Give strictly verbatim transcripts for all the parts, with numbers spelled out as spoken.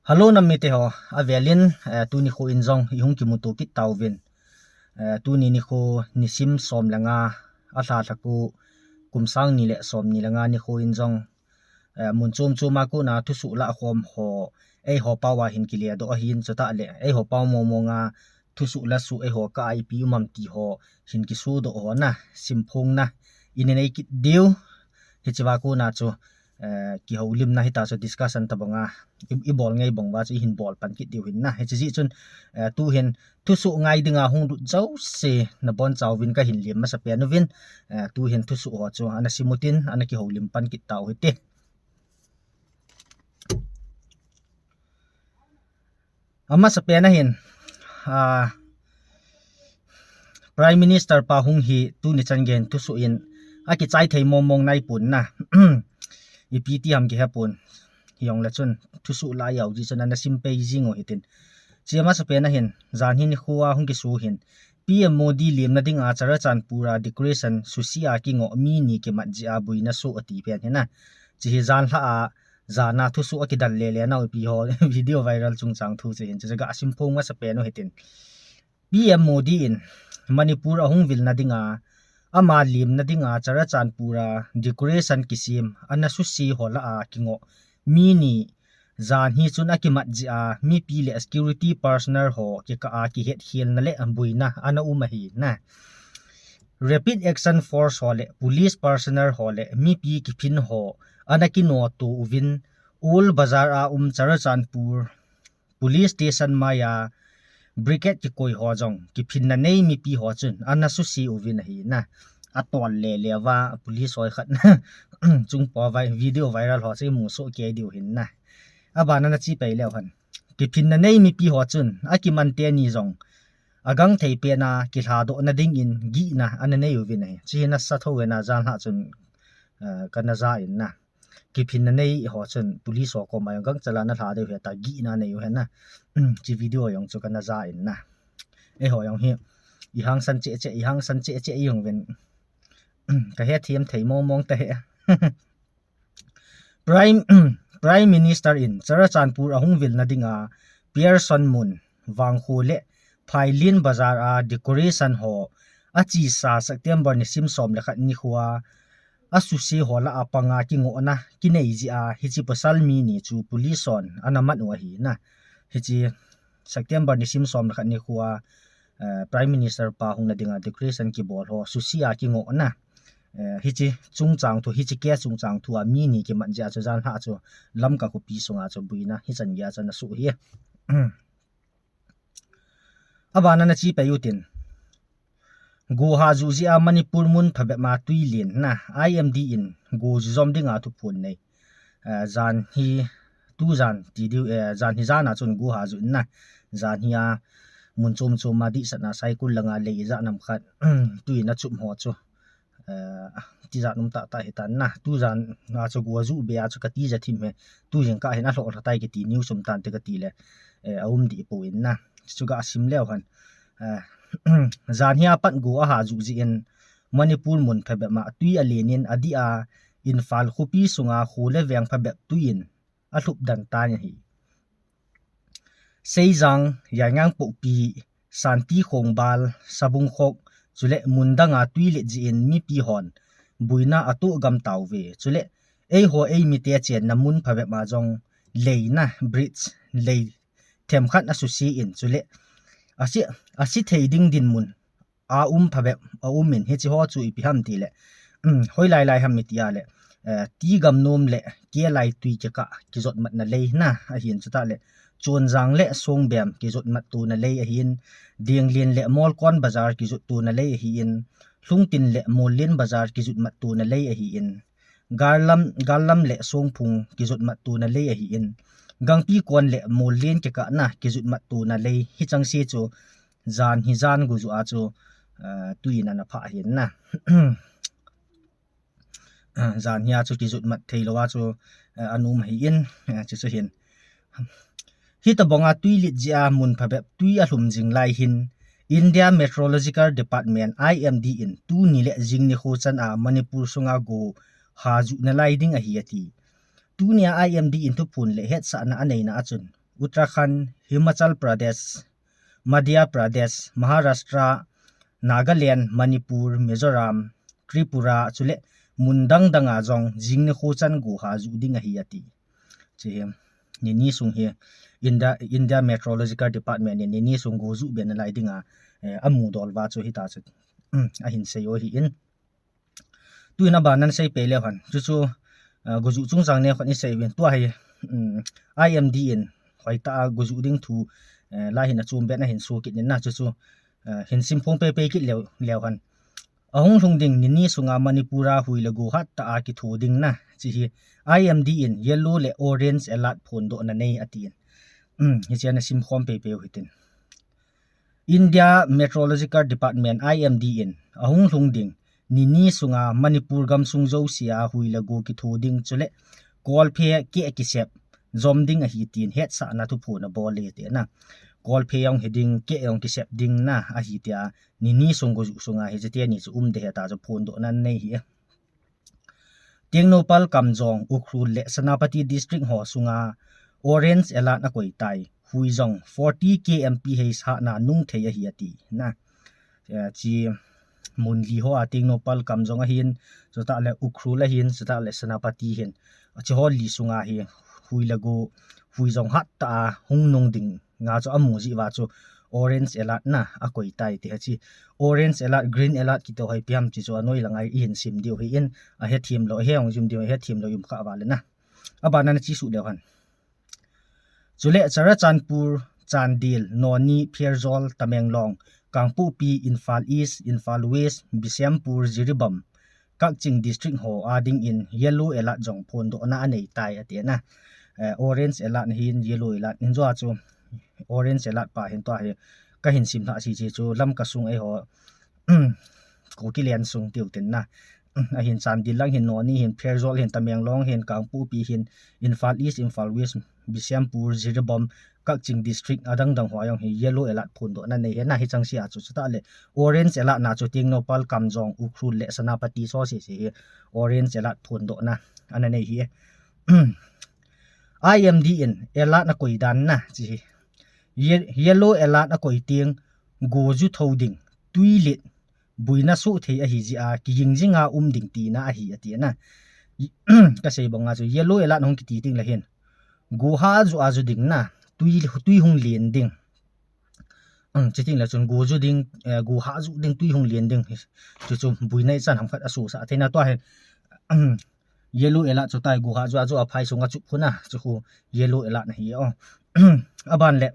Hello, nam mite ho, avelin, eh, tuni nikho in jong i hung kimuto kit tauvin. Eh, tuni nikho nisim som le nga, alha lhaku, kum sang ni le som ni le nga nikho in jong, eh, mun chom chom a kona thusoh lah khom ho, eiho pao a hin kile doh ahin, chutah le, eiho pao mong mong a thusoh lah soh, eiho kah a ipi um am ti ho hin kisodoh ho na, simphongna i nei kit diu. Hiche a kona chu, eh, kihoulimna hita chu discussion tabang a, i, i bol ngai bang uva chu i hin bol pan kit diu ahin na. Hiche jeh chun, eh, tu hin thusoh ngai dinga hung lut jouse nabonchauvin ka hin lem masapen uvin, eh, tu hin thusoh ho chu ana sim utin, ana kihoulim pan kit tau hite. Amasapen a hin, ah, Prime Minister pa hung hi tuni chan geiyin thusoh in akichai thei mong mong naipon na. Ipi ti ham kihepon. Hijongle chun thusoh lah jeh chun ana sim pei jing u hitin. Hiche amasapen a hin, janhi nikho a hung kiso hin, P M Modi lemna dinga Churachandpur a decoration susia kingoh mi ni kimat jeh a boina soh ati pen hi na. Hiche hi janhi a, jana thusoh a kidal lele nau ipi ho video viral chungchang thu chu hin, chu chu ga simphong masapen u hitin. P M Modi in Manipur ahung vilna dinga, ama lemna dinga Churachandpur a decoration kisem, ana susi ho lah a kingoh mi ni janhi chun akimat jeh a, mipi le security personnel ho kikah a kihetkhelna le boina ana um ahi na. Rapid Action Force ho le police personnel ho le mipi kiphin ho ana kinoto uvin, Old Bazar a um Churachandpur Police Station maiya brigade kikoi ho jong kiphinna nei mipi ho chun ana susi uvin ahi na. Atol lele uva police hoi khat chung po vai video viral ho chu imu soh kei diu ahin na. Abana nache pei leu hen, kiphinna nei mipi ho chun akiman teni jong agangthei pen a kilhadohna dingin gihna ana nei uvin ahi. Hiche hi nasa thou ahi na, janhi a chun, eh, kana ja in na. Kiphinna nei ho chun police ho koma jong gangchal a ana lha diu ahi tia gihna anei u ahi na. Hiche video jong chu kana ja in na. Eiho jong hi i hangsan cheh cheh, i hangsan cheh cheh i jong uvin. Ka hethem thei mong mong ta hi. Prime, Prime Minister in Churachandpur ahung vilna dinga Pearson Mun, Vangkho le Phailin Bazar a decoration ho achesa September nisim som le khat nikho a asusi ho lah a panga kingohna kinei jeh a hiche pasal mi ni chu police hon ana man u ahi na. Hiche September nisim som le khat nikho a, eh, Prime Minister pa hungna dinga decoration kibol ho susia kingohna. Eh, hiche chungchang thu, hiche case chungchang thu a mi ni kimat jeh a chu janhi a chu Lamka khopi sunga chu boina hichan geiya chu ana soh ahi. Abana nache pei utin. Go hahjuh jeh a Manipur mun phabep a twi len na, I M D in go ju jom dinga thuphon nei. Eh, janhi, tujan ti diu, eh, janhi jan a chun go hahjuh in na. Janhi a mun chom chom a dihsat na Saikul langa lei ijat ham khat twi in achup ho chu. Eh, tijat um tah tah hitan na. Tujan a chu go ajuh be a chu kati ja thim e. Tujing kah hin alhoh lha tai kiti news um tante kati le, eh, aum deh poi na. Chu ga sim leu hen. Eh, janhi a pat go ahahjuh jeh in Manipur mun phabep a twi alen in adih a, Imphal khopi sunga kho le veng phabep twi in alhup den tan ahi. Seijang, Yaingangpokpi, Santi Khongbal, Sabungkhok, chule mun danga twi let jeh in mipi hon boina atoh gam tauve. Chule eiho eimite chenna mun phabep a jong lei na, bridge, lei themkhat asusi in, chule ase, ase thei ding dinmun aum phabep aum in, hiche ho chu ipi ham tile, um, hoilai lai ham iti a le, eh, T Gamnom le K L I twi kikah kijotmatna lei na ahin, chutah le Chonjang le Songbem kijotmat tona lei ahin, Denglen le Molkon Bazar kijot tona lei ahin, Lhungtin le Mollen Bazar kijotmat tona lei ahin, Garlam, Garlam le Songphung kijotmat tona lei ahin, Gangpikon le Mollen kikah na kijotmat tona lei, hicheng se chu janhi jan go juh a chu, eh, twi in ana phah ahin na. Eh, janhi a chu kijotmat thei lou a chu, eh, ana um ahin, eh, chuchu hin. Hitobang a twi let jeh a mun phabep twi alhum jing lai hin, India Meteorological Department, I M D in tuni le jing nikho chan a Manipur sunga go hahjuh nalai ding ahi ati. Tunia I M D in thuphon le hetsahna aneina a chun, Uttarakhand, Himachal Pradesh, Madhya Pradesh, Maharashtra, Nagaland, Manipur, Mizoram, Tripura, chule mun dang dang a jong jing nikho chan go ha ju ding ahi ati. Chi hi, nini sung hi India, India Meteorological Department in nini sung go ju be nalai dinga, eh, amu dol va chu hita chu, um, ahin sei u ahi in. Tuin aban nan sei pei leu hen. Chuchu, ah, go ju chungchang ne khon i sei uvin. Tua hi, um, I M D in hoitah a go ju ding thu, eh, lai hin achom ben ahin so kit in na. Chuchu, eh, hin sim phong pei pei kit leu, leu hen. Ahung lhung ding nini sunga Manipur a hui le go hat tah a kitho ding na. Chi hi I M D in yellow le orange alert phondohna nei atin. Um, hiche a na sim khom pei pei u hitin. India Meteorological Department, I M D in ahung lhung ding nini sunga Manipur gamsung jousea hui le go kitho ding chule kolphe keh kisep jom ding ahi tin hetsahna thuphon abol e tina. Kolphe jong hi ding, keh jong kisep ding na ahi tia nini sung go ju sunga hiche teni chu um ding ahi tia chu phondohna nei hi e. Tengnoupal, Kamjong, Ukhrul le Senapati District ho sunga orange alert akoi tai. Hui jong forty K M P H hatna nung thei ahi ati na. Eh, chi mun li ho a Tengnoupal, Kamjong ahin, chutah le Ukhrul ahin, chutah le Senapati hin. Chi ho li sunga hi hui le go, hui jong hat tah a hung nung ding nga chu amu jeh uva chu orange alert na akoi tai ti ahi. Orange alert, green alert kiti ho hi ipi ham ti chu anoi langa i hin sim diu ahi in, ahethem lou, ahe hung jum diu, ahethem lou um kha uva le na. Aban nan chi su leu hen. Chule Churachandpur, Chandel, Noni, Pherzawl, Tamenglong, Kangpokpi, Imphal East, Imphal West, Bishnupur, Jiribam, Kakching District ho a ding in yellow alert jong phondohna anei tai ati na. Eh, orange alert hin yellow alert hin jua chu orange alert pa hin tua hi kahin sim lha si chi chu Lamka sung eiho Kuki lian sung tiu tin na. Ahin Chandel lang hin, Noni hin, Pherzawl hin, Tamenglong hin, Kangpokpi hin, Imphal East, Imphal West, Bishnupur, Jiribam, Kakching District adang dang ho a jong hi yellow alert phondohna nei ahi na, hicheng sea chu chutah le orange alert na chu Tengnoupal, Kamjong, Ukhrul le Senapati ho sese hi orange alert phondohna ana nei ahi. I M D in alert akoi dan na chi hi. Ye-, yellow alert akoi teng go ju tho ding, tui len, buina soh thei ahi jeh a kijing jing a um ding tina ahi ati na. Ka sei banga chu yellow alert hung kiti teng le hin go ha ju a ju ding na, tui, tui hung len ding. Um, chi teng le chun go ju ding, eh, go ha ju ding, tui hung len ding. Chu chu buina ichan ham khat asosah thei na tua hin. Um, yellow alert chu tai, go ha ju a ju a phai sunga chu khu na, chu khu yellow alert na hi o. Aban le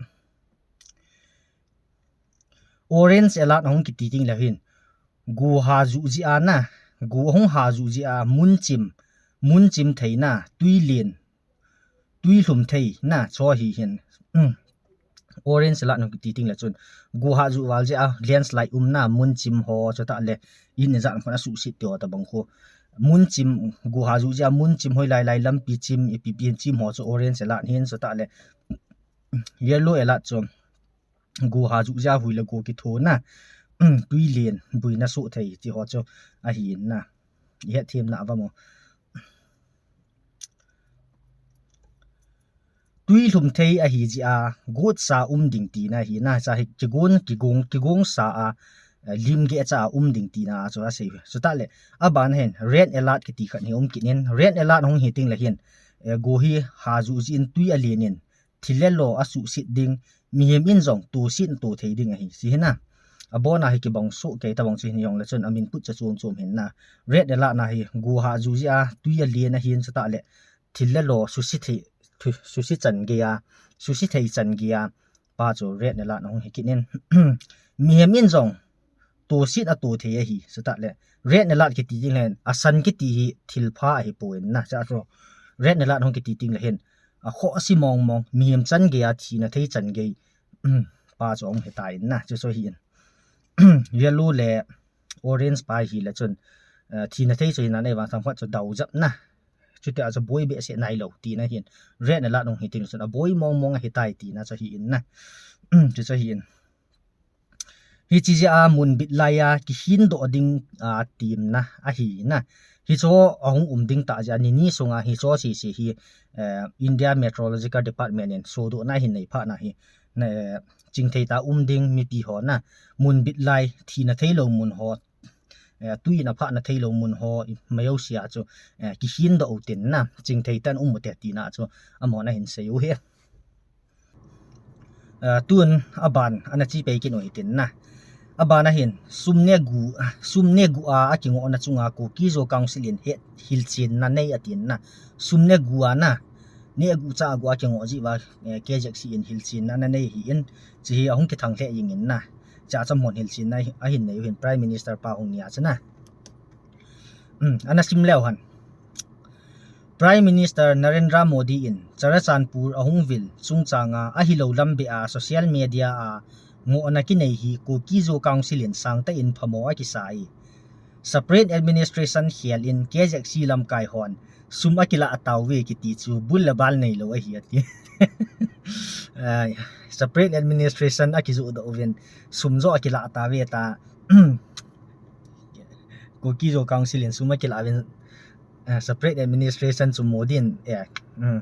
orange alert hung kiti teng le hin go ha ju jeh a na, go hung ha ju jeh a mun chim, mun chim thei na, tui len, tui lhum thei na, chu hi hin. Um, orange alert hung kiti teng le chun go ha ju val jeh a landslide um na, mun chim ho chutah le in ijat khun asuhset ti ho tabang khu. Mun chim, go ha ju jeh a mun chim, hoi lai lai lampi chim, ipi pi hin chim ho chu orange alert hin, chutah le yellow alert chu go ha ju jeh a hui le go kitho na, um, tui len, buina soh thei ti ho chu ahi in na. I hethem na uva mo. Tui lhum thei ahi jeh a, gotsa um ding tina ahi na, cha hi kigon, kigong, kigong sa a, eh, lim geh cha a um ding tina chu asei. Chutah le, aban hin red alert kiti khat hi um kit in, red alert hung hi teng le hin, eh, go hi ha ju jeh in tui alen in, thil le lo asuhset ding, mihem in jong toset to thei ding ahi, chi hi na. Abon a hi kibang soh kei tabang chu hin jong le chun amin put cha chom chom hin na. Red alert na hi go ha ju jeh a, tui alen ahin, chutah le thil le lo suhse thei, thu-, suhse chan gei a, suhse thei chan gei a pa chu red alert hung hi kit in. Mihem in jong toset ato thei ahi, chutah le red alert kiti teng le hin, asan kiti hi thil pha ahi poi na, cha chu red alert hung kiti teng le hin, akhoh asi mong mong, mihem chan gei a thina thei chan gei, um, pa chu hung hi tai na, chu chu hi in. Yellow le orange pa hi le chun, eh, thina thei chu hi na nei vang tham khat chu dau jep na. Chuti a chu boi behseh nai lou tina hin. Red alert hung hi teng le chun aboi mong mong ahi tai tina chu hi in na. Um, chu chu hi in. Hichi jeh a mun bit lai a kihin doh ding, a, temna ahi na. Hicho ahung um ding tah jeh a ni ni sunga hicho sese hi, eh, India Meteorological Department in sodohna ahin nei phat na hi, eh, chingthei tah a um ding mipi ho na, mun bit lai, thina theilou mun ho, eh, tui in aphah na theilou mun ho, i, mai jouse a chu, eh, kihin doh u tin na, chingthei tah in um u te tina chu, amahon ahin sei u hi. Eh, tun aban ana che pei kit u hitin na. Aban a hin, sum negu, sum negu a, akingohna chunga Kuki Zo Council in he, hilchenna nei atin na. Sum negu a na, negu cha agu a kingoh jeh uva, eh, K Z C in hilchenna ana nei ahin, hiche hi ahung kithang lheh jeng in na. Hiche a chu amahon hilchenna ahin nei u hin Prime Minister pa hung ni a chu na. Hmm, ana sim leu hen. Prime Minister Narendra Modi in Churachandpur ahung vil chungchang a ahilou lam beh a social media a ngohna kinei hi Kuki Zo Council in sangtah in phamo akisa e. Separate administration khel in K Z C lamkai hon sum akilah tauve kiti chu bul le bal neilou ahi ati. Ai, separate administration akijoh doh uvin sum joh akilah tauve ta. Kuki Zo Council in sum akilah uvin, eh, separate administration chu Modi in, eh, hmm,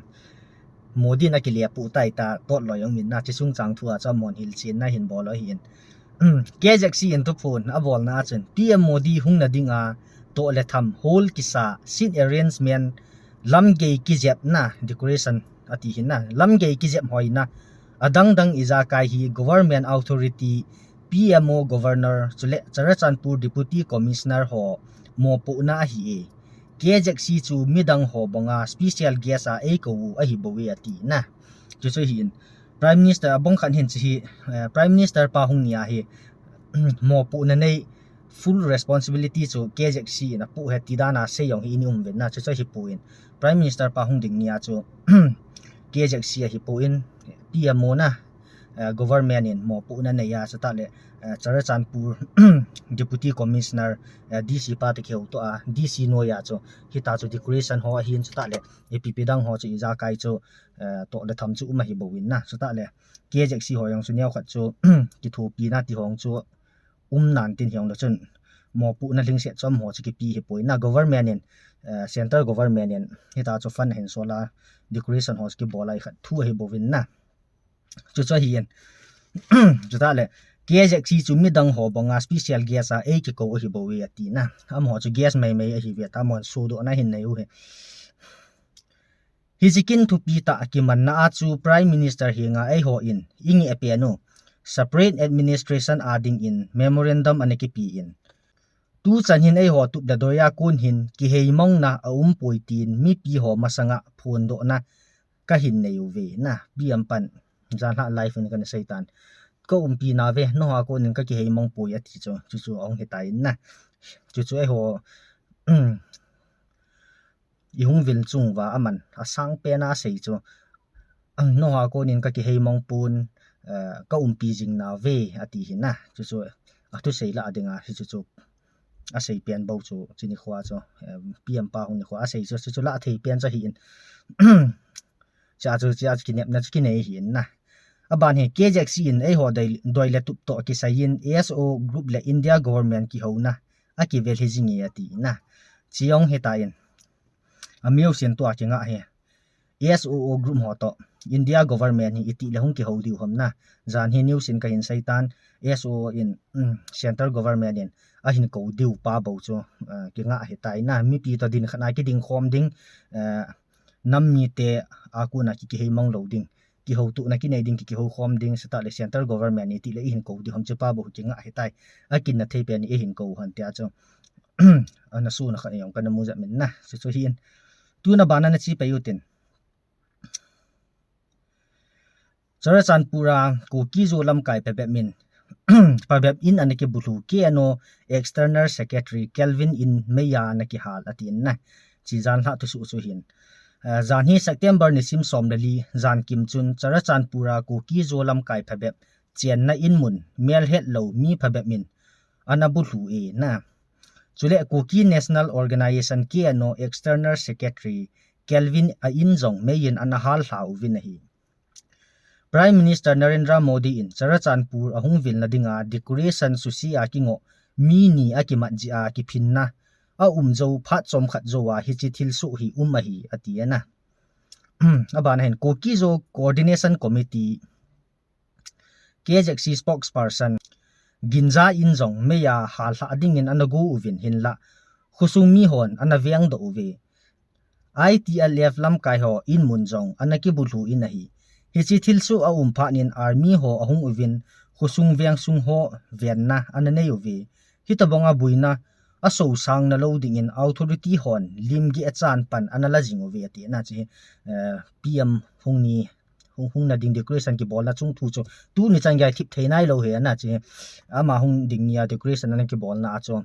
Modi in akile pu tai ta tot loi jong min na, hiche chungchang thu a chu amahon hilchenna ahin bol u ahin. Hmm, K Z C in thuphon abolna a chun P M Modi hung na ding a toh le tham hall kisa, seat arrangement, lamgei kijepna, decoration ati hin na, lamgei kijep hoina, adang dang ijakai hi government authority, P M O, Governor, chule Churachandpur Deputy Commissioner ho mopohna ahi e. K Z C chu midang ho banga special guest a eikou u ahi bou e ati na. Chuchu ahin Prime Minister abang khat hin hiche hi, eh, Prime Minister pa hung ni a hi, mopohna nei full responsibility chu K Z C in apoh e ti dan a sei jong hi in um uvin na, chuchu ahipoi. Prime Minister pa hung ding ni a chu K Z C ahipoi, P M O na, eh, government in mopohna nei a, chutah le, eh, Churachandpur Deputy Commissioner, eh, D C pa toh kihoutoh a, D C noi a chu, hitia chu decoration ho ahin chutah le, ipi ipi dang ho chu ijakai chu, eh, toh le tham chu um ahi bou in na, chutah le, K Z C ho jong chu neokhat chu, kithopina ti ho chu, um nan tin hijongle chun, mopohna lhingset chu amaho chu kipe ahipoi na, government in, eh, central government in, hitia chu fund ahin sol a, decoration ho chu kibol a ikhat thu ahi bou in na. Chuchu ahin. Chutah le, K Z C chu midang ho banga special guest a eikikou ahi bou e ati na. Amaho chu guest mai mai ahi uve ta, amahon sodohna ahin nei u hi. Hiche kin thupi tah kimanna a chu Prime Minister henga eiho in, ingeh pen u, separate administration a ding in memorandum ana kipe in. Tuchan hin eiho tup le doi a kon hin kiheimangna aumpoi tin mipi ho masanga phondohna kahin nei uve na, P M pan. Janhi a live in kana sei tan. Ka umpi nauve, nangho a kon in kakiheimang poi ati chu, chuchu ahung hitai na. Chuchu eiho, ihung vil chung uva aman asang pen a asei chu, nangho a kon in kakiheimang pon, eh, ka umpi jing nauve ati hi na. Chuchu athusei lah a dinga hichu chu asei pen bou chu, chuni khoa chu, eh, P M pa hung ni khoa asei chu, chuchu lah thei pen chu ahin. Chua chu, chua chu kinepna chu kinei ahin na. Aban hi K Z C in eiho doi, doi le tup toh kisai in S O O group le India government kihouna akivel hi jing e ati na. Chu ahung hitan. Ameu sin tua kinga hi. S O O group ho toh India government hi itih le hung kihou diu ham na. Janhi news in kahin sei tan, S O O in, um, central government in ahin kou diu pa bou chu, uh, kinga hitai na. Mipi toh din khat na kiding khom ding, uh, nam mite a kon a ki, kiheimang lou ding, kihoutohna kinei ding, ki, kihou khom ding, chutah le central government in itih le ihin kou diu ham chu pa bou kinga hitai. Akinna thei pen in eihin kou hen tia chu. Ana suna khat jong kana mu jep in na. Chuchu ahin. Tuna bana nache pei utin. Churachandpur a Kuki Zo lamkai phabep in, phabep in ana kibulhu K N O External Secretary Kelvin in meiya ana kihal atin na. Chu janhi thusoh chu ahin. Eh, janhi September nisim som le li, jankim chun Churachandpur a Kuki Zo lamkai phabep chenna in mun, mel hetlou mi phabep in ana bulhu e na. Chule Kuki National Organization, K N O, External Secretary Kelvin a in jong mei in ana hal lha uvin ahi. Prime Minister Narendra Modi in Churachandpur ahung vilna dinga decoration susia kingoh mi ni akimat jeh a kiphinna a um jou phat chomkhat jou a hiche thilsoh hi um ahi, ati ana. Abana hin Kuki Zo Coordination Committee, K Z C spokesperson Ginza in jong meiya hallhah dingin ana go uvin hinlah khosung mihon ana vengdoh uve. I T L F lamkai ho in mun jong ana kibulhu in ahi. Hiche thilsoh a um phat in army ho ahung uvin khosung vengsung ho venna ana nei uve. Hitobanga boina asosang nalou dingin authority hon lim geh a chan pan ana la jing uve ati ana chu hi, eh, P M hung ni hung, hung na ding decoration kibolna chung thu chu tuni chan gei thip thei nailou hi ana chu hi. Ama hung ding nia decoration ana kibolna a chu,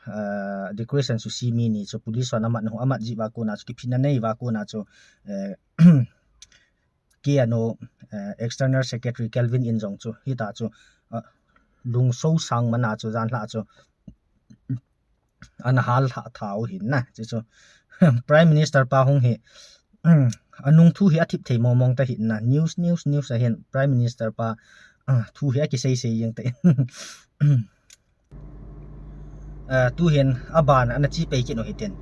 eh, decoration chu simi ni chu police hon amat, amat jeh uva kona chu kiphinna nei uva kona chu, eh, K N O, eh, External Secretary Kelvin in jong chu hita chu, eh, lungso sang mana chu janhia chu ana hallhah tha u hin na. Chu chu Prime Minister pa hung hi, anung thu hi athip thei mong mong ta hin na. News, news, news ahin Prime Minister pa, ah, thu hi akisei sei jeng ta in. Eh, tuhin aban ana chi pei kit u hitin.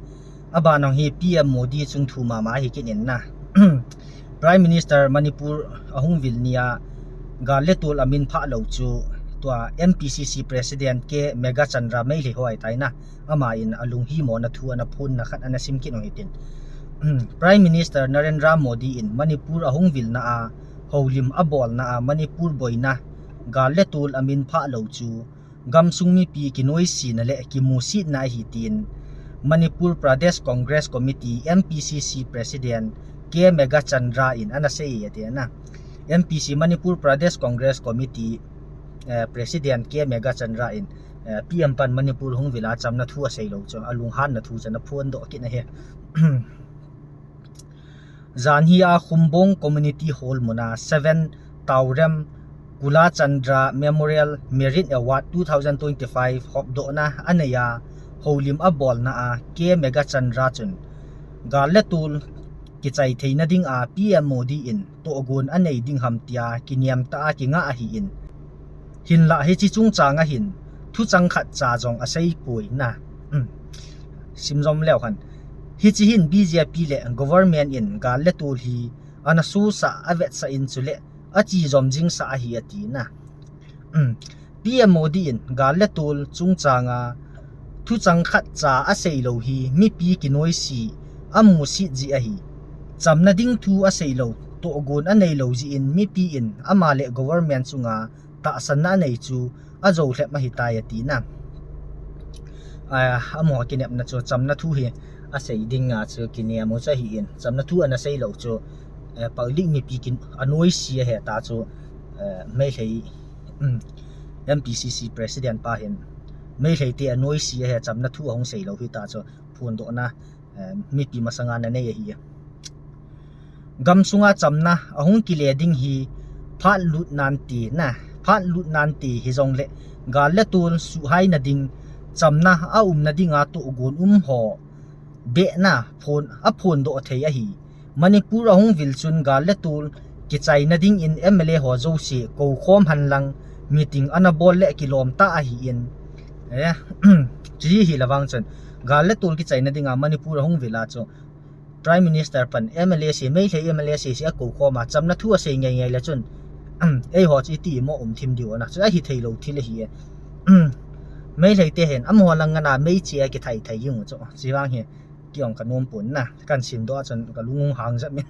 Aban hung hi P M Modi chung thu mama hi kit in na. Prime Minister Manipur ahung vil nia gal le tol amin phah lou chu tua M P C C President K Meghachandra Meitei ho ahitai na. Ama in alung himona thu ana phonna khat ana sim kit u hitin. Prime Minister Narendra Modi in Manipur ahung vilna a, houlim abolna a, Manipur boina, gal le tol amin phah lou chu gamsung mipi kinoisena le kimusitna ahi tin Manipur Pradesh Congress Committee, M P C C President K Meghachandra in ana sei e ati ana. M P C Manipur Pradesh Congress Committee, eh, President K Meghachandra in, eh, P M pan Manipur hung vila chamna thu asei lou chu alunghanna thu chu ana phondoh kit na hi. Janhi a Khumbong Community Hall muna seven Taurem Kulachandra Memorial Merit Award two thousand twenty-five hopdohna anei a, houlim abolna a K Meghachandra chun gal le tol kichai theina dinga P M Modi in tohgon anei ding ham tia kiniam tah a kinga ahi in. Hinlah hiche chungchang a hin thuchang khat cha jong asei poi na. Hmm. Sim jom leu hen. Hiche hin B J P le government in gal le tol hi ana susah avetsah in chule achi jom jingsah ahi ati na. Hmm. P M Modi in gal le tol chungchang a thuchang khat cha asei lou hi mipi kinoise amusit jeh ahi. Chamna ding thu asei lou, tohgon anei lou jeh in mipi in ama le government chunga tahsanna anei chu ajo lhep ahitai ati na. Ah, amaho kinepna chu chamna thu hi asei dinga chu kiniam u chu ahi in. Chamna thu ana sei lou chu, eh, public mipi kin anoise ahi ta chu, eh, Meitei, um, M P C C President pa hin Meitei te anoise ahi chamna thu ahung sei lou hita chu phondohna, eh, mipi masanga ana nei ahi. Gamsunga chamna ahung kile ding hi phat lut nante na, phat lut nante hijongle gal le tol suhhaina ding chamna aumna dinga tohgon um ho behna phon, aphondoh thei ahi. Manipur ahung vil chun gal le tol kichaina dingin M L A ho jouse koukhom henlang meeting ana bol le kilom tah ahi in. Eh, chu hi hi la vang chun gal le tol kichaina dinga Manipur ahung vil a chu Prime Minister pan M L A se, Meitei M L A se se akoukhom a, chamna thu asei ngei ngei le chun, eiho chu iti mo um thim diu ana, chu ahi thei lou thil ahi e. Meitei te hin, amaho lang ngana mei che a kithai thai jing u chu, chi vang hi, kei jong ka nom pon na, kan sim doh a chun ka lung hung hang jep in.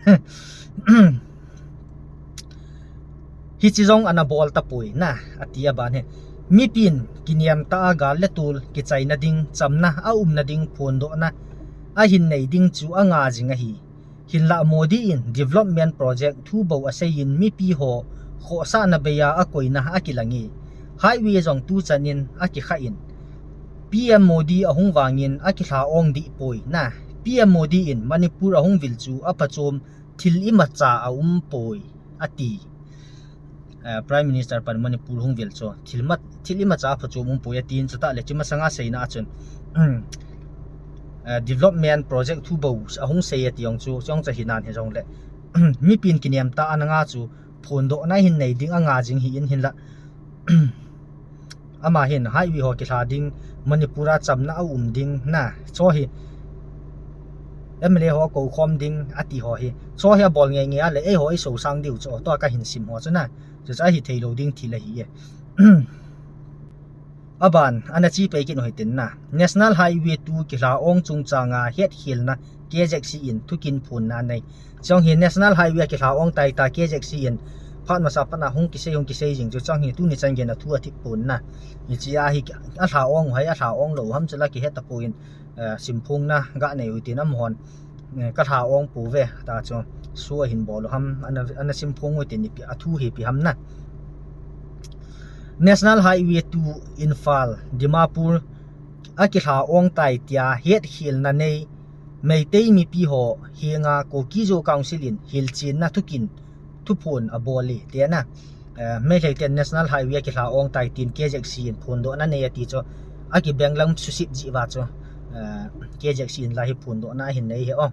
Hiche jong ana bol tapoi na, ati aban hi. Mipin kiniam tah a gal le tol kichaina ding, chamna aumna ding phondohna ahin nei ding chu anga jing ahi. Hinlah Modi in development project thu bou asei in mipi ho khohsahna bei a akoina akilang e. Highway jong tuchan in akikha in. P M Modi ahung vangin akilha ong dih poi na. P M Modi in Manipur ahung vil chu aphachom thil imacha aum poi, ati. Eh, Prime Minister pan Manipur hung vil chu thil ma, thil imacha aphachom um poi atin, chutah le chu masanga seina a chun, eh, development project thu bou ahung sei ati jong chu, chong cha hinan hijongle, mipin kiniam tah a anga chu phondohna hin nei ding anga jing hi in hinlah. Ama hin highway ho kilha ding, Manipur a chamna aum ding na. Chu hi M L A ho kou khom ding ati ho hi. Chu hi abol ngei ngei a le, eiho i sosang diu chu, tua ka hin sim ho chu na. Chu chu ahi thei lou ding thil ahi e. Aban, ana chi pei kit u hitin na. National Highway two kilha ong chungchang a hetkhelna K Z C in thukin phonna nei. Chang hi National Highway kilha ong tai ta K Z C in phat masa pana hung kisei, hung kisei jing chu chang hi tuni chan gei a thu athip ponna. Hiche a hi alha ong u ham, alha ong lou u ham chu la kihe tapon, eh, simphongna ga nei u hitin amahon, eh, kalha ong pouve, ta chu, su ahin bol u ham, ana, ana simphong u hitin ipi, athu hi ipi ham na. National Highway two Imphal, Dimapur, akilha ong tai tia hetkhelna nei, Meitei mipi ho henga Kuki-Zo Council in hilchenna thukin thuphon abol e, tia na. Eh, Meitei ten National Highway akilha ong tai tin K Z C in phondohna nei ati chu, akibeng lam susit jeh uva chu, eh, K Z C in la hi phondohna ahin nei hi o.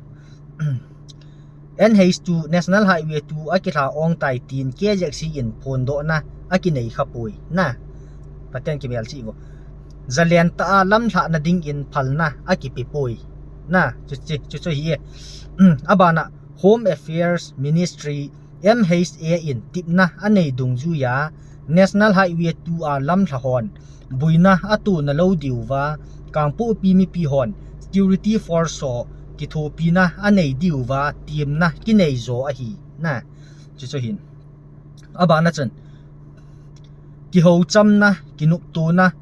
N H two, National Highway two akilha ong tai tin K Z C in phondohna akinei kha poi na. Pathen kimelchih vo. Zalen tah a lamlhahna dingin phalna akipe poi na. Chu, chu, chu, chu hi e. Abana Home Affairs Ministry, M H A in tipna anei dungjuiya National Highway two a lamlha hon boina atona lou diuva, Kangpokpi mipi hon security force ho kithopina anei diuva, temna kinei jo ahi na. Chu chu hin. Abana chun, kihouchamna, kinoptona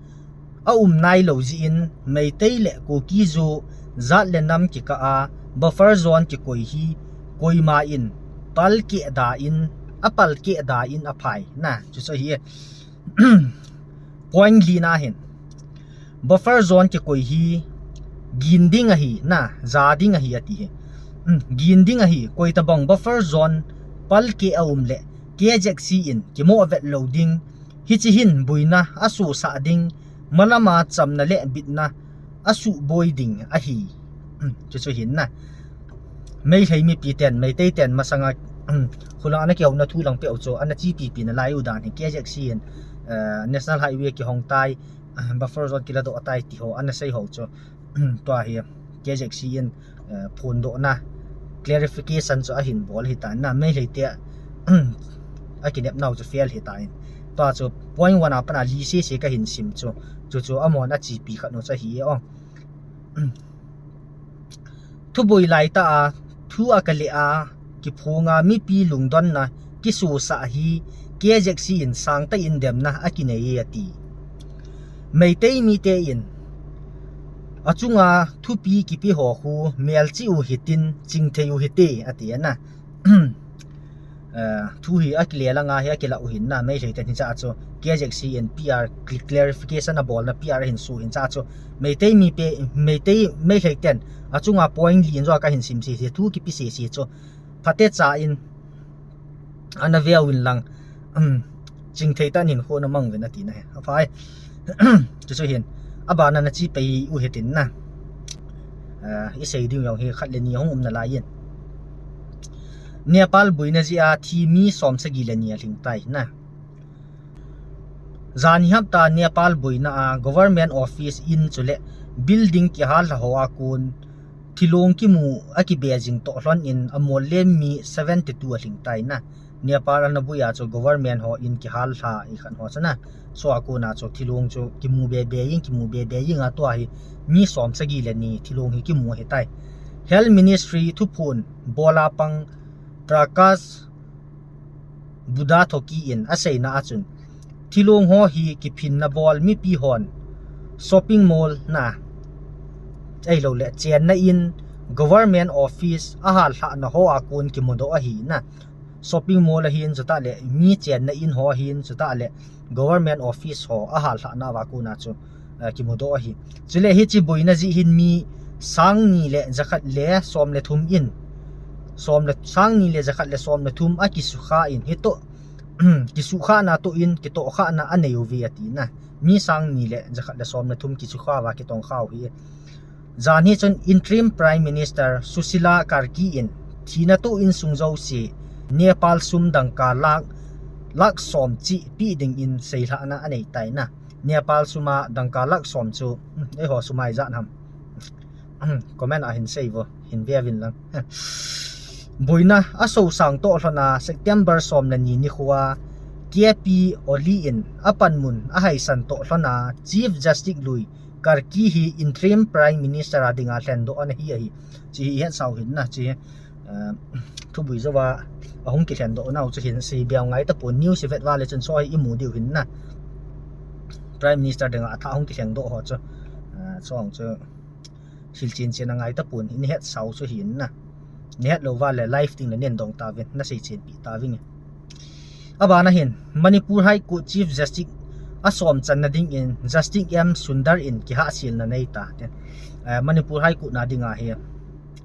aum nailou jeh in, Meitei le Kuki-Zo jat le nam kikah a buffer zone kikoi hi, koima in palkeh da in, apalkeh da in aphai na. Chu chu hi e. Point lina hin, buffer zone kikoi hi gin ding ahi na, ja ding ahi ati hi. Gin ding ahi, koitabang buffer zone palkeh aum le K Z C in kimoh vet lou ding, hiche hin boina asosah ding, malama chamna le bitna asuhboi ding ahi. Chu chu hin na. Meitei mipi ten, Meitei ten masanga, khulang ana kihouna thu lang peh u chu, ana chepipi nalai u dan hi, K Z C in, eh, National Highway kihong tai, eh, buffer zone kiladoh tai ti ho, ana sei ho chu, tua hi, K Z C in, eh, phondohna, clarification chu ahin bol hitan na, Meitei te, akinepnau chu fail hitan. Tua chu point one a pana li sese kahin sim chu, chu chu amahon achepi khat u chu ahi e o. Thuboi laitah a, thu akaleh a, kiphonga mipi lungdonna kisosah hi, K Z C in sangtah in demna akinei e ati. Meitei mite in, achunga thupi kipe ho khu melchih u hitin, chingthei u hite, ati ana. Eh, thu hi akile langa hi akilah u hin na, Meitei ten hiche a chu K Z C in P R cl-, clarification abolna P R ahin su hin cha chu, Meitei mipi, Meitei, Meitei ten achunga point li in jo kahin sim sese, thu kipe sese chu, phatecha in ana ve uvin lang, um, chingthei tah in hinkho namang uvin ati na hi. Aphai. Chu chu hin, abana nache pei u hitin na. Eh, isei ding jong hi khat le ni hung um nalai in. Nepal boina jeh a thi mi som sagi le ni alhing tai na. Janhi hapta Nepal boina a government office in chule building kihal lha ho a kon thilong kimu akibe jing toh lhon in amol le mi seventy two alhing tai na. Nepal ana boi a chu government ho in kihal lha ikhat ho chu na. Chua kona chu thilong chu kimu be be jing, kimu be be jing a tua hi mi som sagi le ni thilong hi kimu ahitai. Health Ministry thuphon bola pang Prakash Buddha Thoki in aseina a chun, thilong ho hi kiphinna bol mipi hon shopping mall na, ahilou le chenna in, government office ahal lhahna ho a kon kimudoh ahi na. Shopping mall ahin chutah le mi chenna in ho ahin chutah le government office ho ahal lhahna a kona chu, eh, kimudoh ahi. Chule hiche boina jeh hin mi sang ni le jakhat le som le thum in, som le, sang ni le jakhat le som le thum akisukha in, hitoh, kisukhana toh in, kitohkhana anei uve ati na. Mi sang ni le jakhat le som le thum kisukha uva kitongkha u hi. Janhi chun Interim Prime Minister Sushila Karki in thina toh in sung jouse Nepal sum dangka lakh, lakh som cheh pe ding in seilhahna anei tai na. Nepal sum a dangka lakh som chu, hmm, eiho sum a ijat ham. Hmm, comment a hin sei vo, hin ve uvin lang. Boina asosang toh lhon a September som le ni nikho a K P Oli in apanmun ahaisan toh lhon a Chief Justice lui Karki hi Interim Prime Minister a dinga lhendoh ana hi ahi. Chi hi ihet sau hin na, chi hi, eh, thubui jouva ahung kilhendoh nau chu hin sei bia ngai tapon, news ivet uva le chun chu hi imu diu hin na. Prime Minister dinga athah ahung kilhendoh ho chu, eh, chuang chu hilchen chen angai tapon, ihet sau chu hin na. Ihet lou uva le live ding le nen dong tauvin, na seichen pi tauvin. Abana hin, Manipur High Court Chief Justice asom channa dingin Justice M Sundar in kihahselna nei ta. Eh, Manipur High Court na dinga hi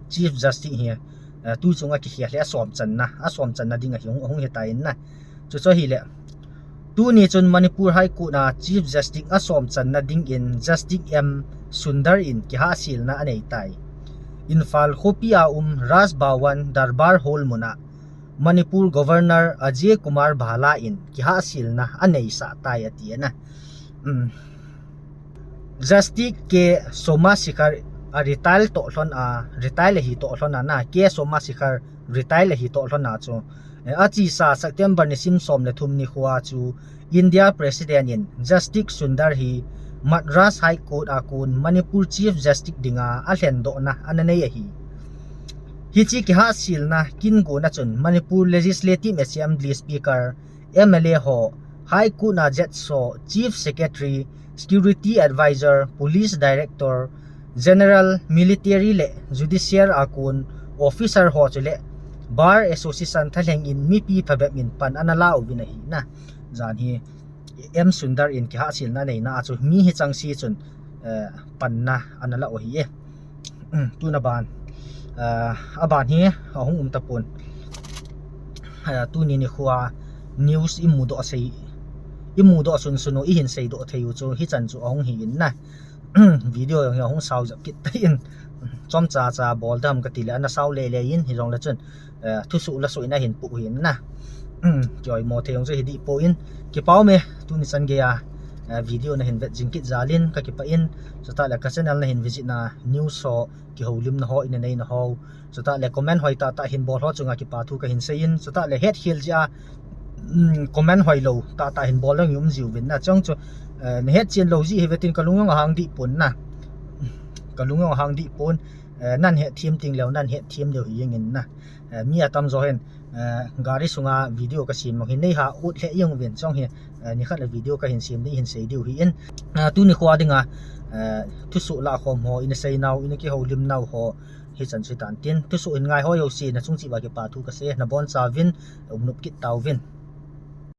Chief Justice hi, eh, tu chunga kikhel hi asom channa, asom channa ding ahi hung, hung hitan na. Chu chu hile. Tuni chun Manipur High Court a Chief Justice asom channa dingin Justice M Sundar in kihahselna anei tai. Imphal khopi a um Raj Bhavan Darbar Hall muna Manipur Governor Ajay Kumar Bhalla in kihahselna aneisah tai ati ana. Um, Justice K Somashekar a retire toh lhon a, retire ahi toh lhon a na, K Somashekar retire ahi toh lhon a chu, eh, achesa September nisim som le thum nikho a chu India President in Justice Sundar hi Madras High Court a kon Manipur Chief Justice dinga alhendohna ana nei ahi. Hiche kihahselna kin gona chun Manipur Legislative Assembly Speaker, M L A ho, High Court na judge ho, Chief Secretary, Security Advisor, Police Director General, Military le Judicial a kon officer ho chule Bar Association thalheng in mipi phabep in pan ana la uvin ahi na. Jan hi M Sundar in kihahselna neina a chu mi hi chang si chun, eh, panna ana la u ahi e. Um, tuna ban, eh, aban hi ahung um tapon. Eh, tuni nikho a news imudoh sei, imudoh sunsun u, ihin seidoh thei u chu hichan chu ahung hi in na. Video jong hi ahung sao jep kit tai in. Chomcha cha bol dam kati le ana sao lele in, hijongle chun, eh, thusoh la soh in ahin pu hin na. Kioimo thei jong chu hi dih poi, kipa ume, tuni chan geiya, eh, video nahin vet jing kit jal in kakipah in, chutah le ka channel nahin visit na, news ho, kihoulimna ho, ina neina ho, chutah le comment hoi tahtah hin bol ho chunga kipa thu kahin sei in, chutah le hetkhel jeh a, um, comment hoilou tahtah hin bol ding um jiuvin na, chong chu, eh, nahet chen lou jeh hi vetin kalung jong ahang dih pon na. Kalung jong ahang dih pon, eh, nan hetthem teng leu, nan hetthem leu hi jeng in na. Eh, mi atamjo hin, eh, gari sunga video kasem mang hi neiha ut lheh jeng uvin, chong hi, eh, nikhat le video kahin sem ding hin sei diu hi in. Eh, tuni kho dinga, eh, thusoh lah khom ho, ina sei nau, ina kihoulim nau ho, hichan chu hitan tin. Thusoh hin ngai ho jouse, nachung cheh uva kipa thu kasei, nabonchauvin, umnop kit tauvin.